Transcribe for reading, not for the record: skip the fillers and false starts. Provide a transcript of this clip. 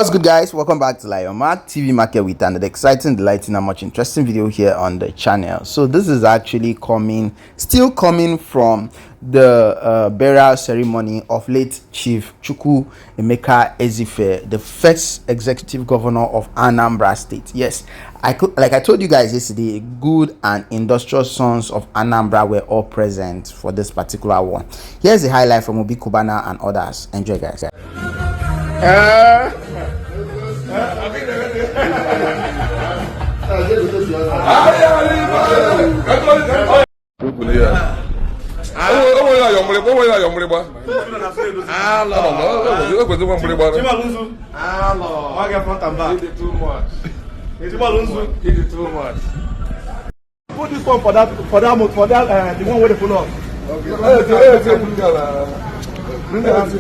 What's good, guys? Welcome back to Lion Mark TV Market with another exciting, delighting, and much interesting video here on the channel. So this is actually still coming from the burial ceremony of late Chief Chukwu Emeka Ezife, the first executive governor of Anambra State. Yes, like I told you guys yesterday, good and industrious sons of Anambra were all present for this particular one. Here's the highlight from Obi Kubana and others. Enjoy, guys. Put this one for that the one with the full up. Bring it out.